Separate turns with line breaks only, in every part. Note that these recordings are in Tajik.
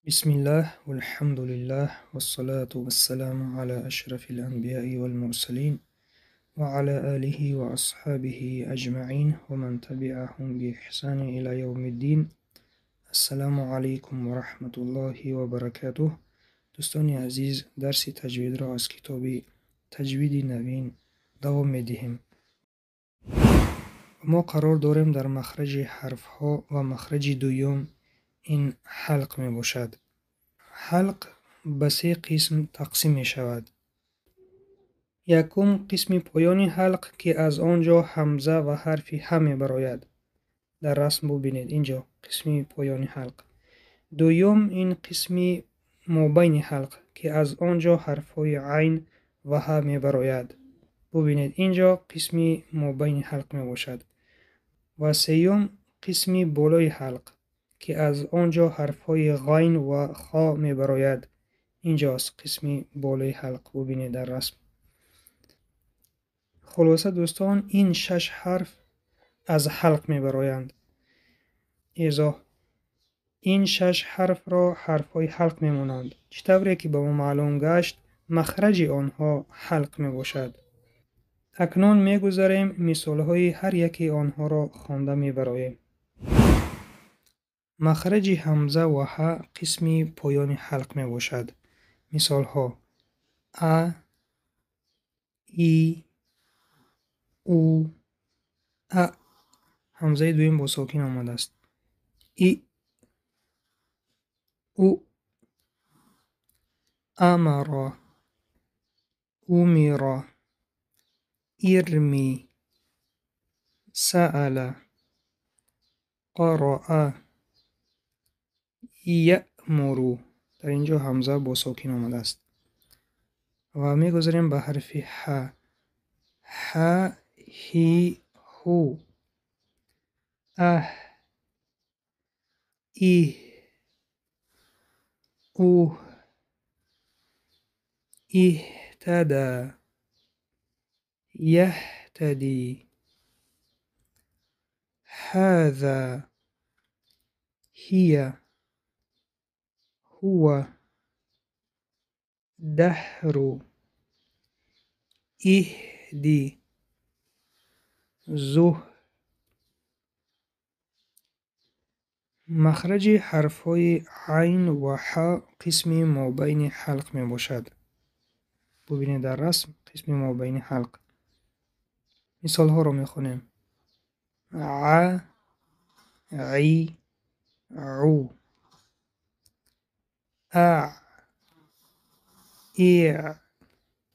Бисмиллаҳ, валҳамдулиллаҳ, вассалату вассаламу ала ашрафил анбияи вал мурсалин, ва ала алиҳи ва асҳабиҳи аҷмаин, ва ман табиаҳум биихсани ила явмиддин. Ассаламу алайкум ва раҳматуллоҳи ва баракатуҳ. Дӯстони азиз, дарси таҷвидро аз китоби Таҷвиди навин давом медиҳем. Мо қарор дорем дар махраҷи ҳарфҳо ва махраҷи дуюм ин ҳалқ мебошад. Ҳалқ ба се қисм тақсим мешавад. Якум қисми поёни ҳалқ, ки аз он ҷо ҳамза ва ҳарфи ҳ мебарояд. Дар расм бубинед, ин ҷо қисми поёни ҳалқ. Дуюм ин қисми мобайни ҳалқ, ки аз он ҷо ҳарфҳои айн ва ҳ мебарояд. Бубинед, ин ҷо қисми мобайни ҳалқ мебошад. Ва сеюм қисми болои ҳалқ, ки аз он ҷо ҳарфҳои ғайн ва хо мебарояд. Ин ҷост қисми болои ҳалқ, бубинед дар расм. Хулоса дӯстон, ин шаш ҳарф аз ҳалқ мебароянд. Эзоҳ: ин шаш ҳарфро ҳарфҳои ҳалқ мемонанд. Чӣ тавре ки ба мо маълум гашт, махраҷи онҳо ҳалқ мебошад. Акнун мегузарем, мисолҳои ҳар яке онҳоро хонда мебароем. Махраҷи ҳамза ва ҳа қисми поёни ҳалқ мебошад. Мисолҳо: а, и, у, а. Ҳамзаи дуюм бо сокин омадааст. И, у, амара, умира, ирми, саала, қараа, яъмуру. Дар ин ҷо ҳамза бо сокин омадааст. Ва мегузарем ба ҳарфи ҳа. Ҳа, ҳи, ҳу, аҳ, иҳ, уҳ, иҳтада, яҳтади, ҳаза, ҳия, ҳува, даҳру, иҳди, зуҳ. Махраҷи ҳарфҳои айн ва ҳа қисми мобайни ҳалқ мебошад. Бубинед дар расм қисми мобайни ҳалқ. Мисолҳоро мехонем. А, и, у, а, и.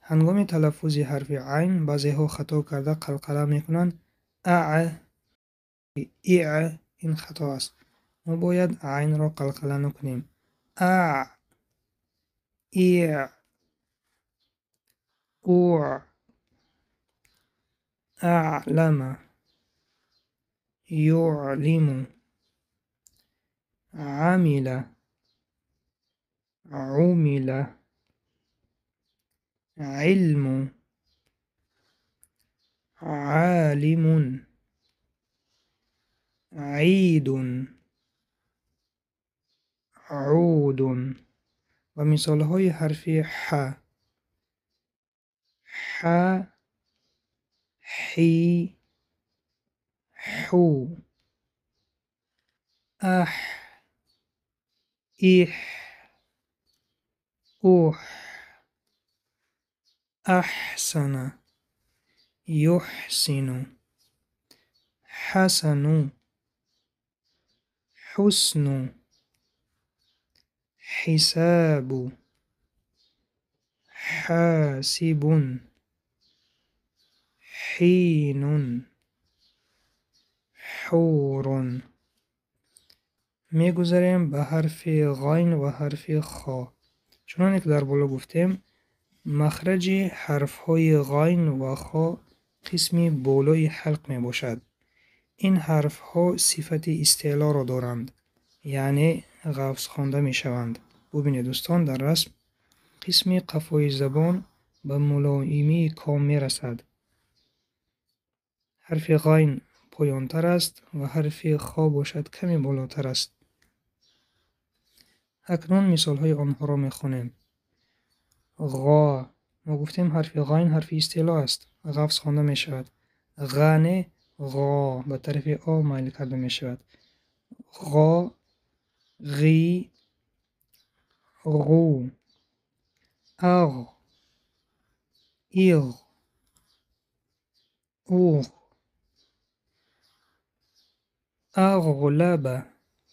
Ҳангоми талаффузи ҳарфи айн баъзеҳо хато карда қалқала мекунанд. А, и, ин хато аст. Мо бояд айнро қалқала накунем. А, и, у, аълама, юълиму, амила, умила, илму, олимун, ийдун, ъудун. Ва мисолҳои ҳарфи ҳа. Ҳа, ҳи, ҳу, аҳ, иҳ, уҳ, аҳсана, юҳсину, ҳасану, ҳусну, ҳисабу, ҳосибун, ҳинун, ҳурун. Мегузарем ба ҳарфи ғайн ва ҳарфи хо. Чуноне ки дар боло гуфтем, махраҷи ҳарфҳои ғайн ва хо қисми болои ҳалқ мебошад. Ин ҳарфҳо сифати истеълоро доранд, яъне ғафз хонда мешаванд. Бубинед дӯстон, дар расм қисми қафои забон ба мулоимии ком мерасад. Ҳарфи ғайн поёнтар аст ва ҳарфи хо бошад каме болотар аст. Акнун мисолҳои онҳоро мехонем. Ғо. Мо гуфтем, ҳарфи ғайн ҳарфи истеъло аст, ғафз хонда мешавад. Ға не, ғо, ба тарафи о майл карда мешавад. Ғо, ғӣ, ғу, ағ, иғ, уғ, ағлаба.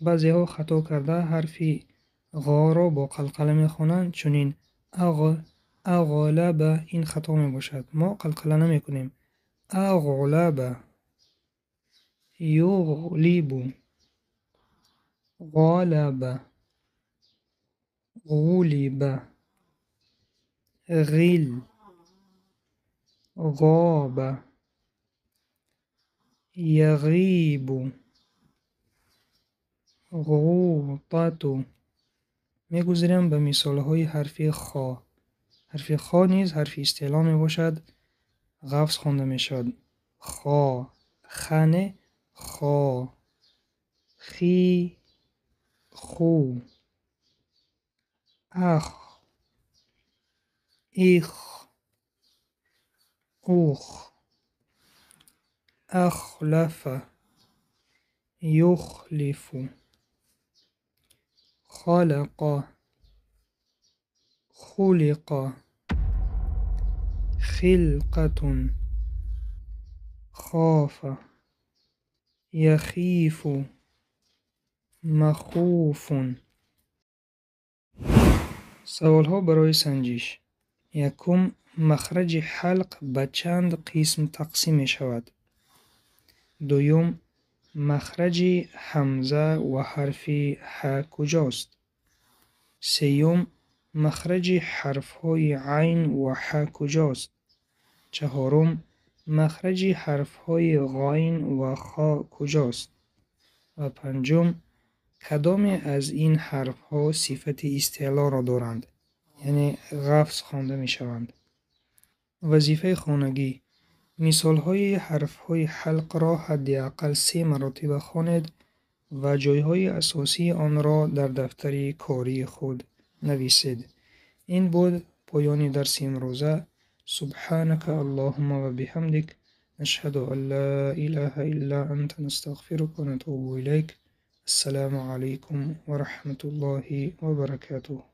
Баъзеҳо хато карда ҳарфи ғоро бо қалқала мехонанд, чунин: ағ, ағлаба. Ин хато мебошад. Мо қалқала намекунем. Ағлаба, юғлибу, ғалаба, ғулиба, ғил, ғоба, яғибу, ғутату. Мегузарем ба мисолҳои ҳарфи хо. Ҳарфи хо низ ҳарфи истеъло мебошад, ғафз хонда мешавад. Хо, ха не, хо, хи, ху, ах, их, ух, ахлафа, юхлифу, халақа, хулиқа, хилқатун, хофа, яхифу, махуфун. Саволҳо барои санҷиш. Якум: махраҷи ҳалқ ба чанд қисм тақсим мешавад? Дуюм: махраҷи ҳамза ва ҳарфи ҳа куҷост? Сеюм: махраҷи ҳарфҳои айн ва ҳа куҷост? Чаҳорум: махраҷи ҳарфҳои ғайн ва хо куҷост? Ва панҷум: кадоме аз ин ҳарфҳо сифати истеълоро доранд, яъне ғафз хонда мешаванд? Вазифаи хонагӣ: мисолҳои ҳарфҳои ҳалқро ҳадди ақал се маротиба хонед ва ҷойҳои асосии онро дар дафтари кории худ нависед. Ин буд поёни дарси имрӯза. Субҳанака Аллоҳумма ва биҳамдик, нашҳаду ан ла илаҳа илла анта, настағфирука ва натубу илайк. Ассалому алайкум ва раҳматуллоҳи ва баракатуҳ.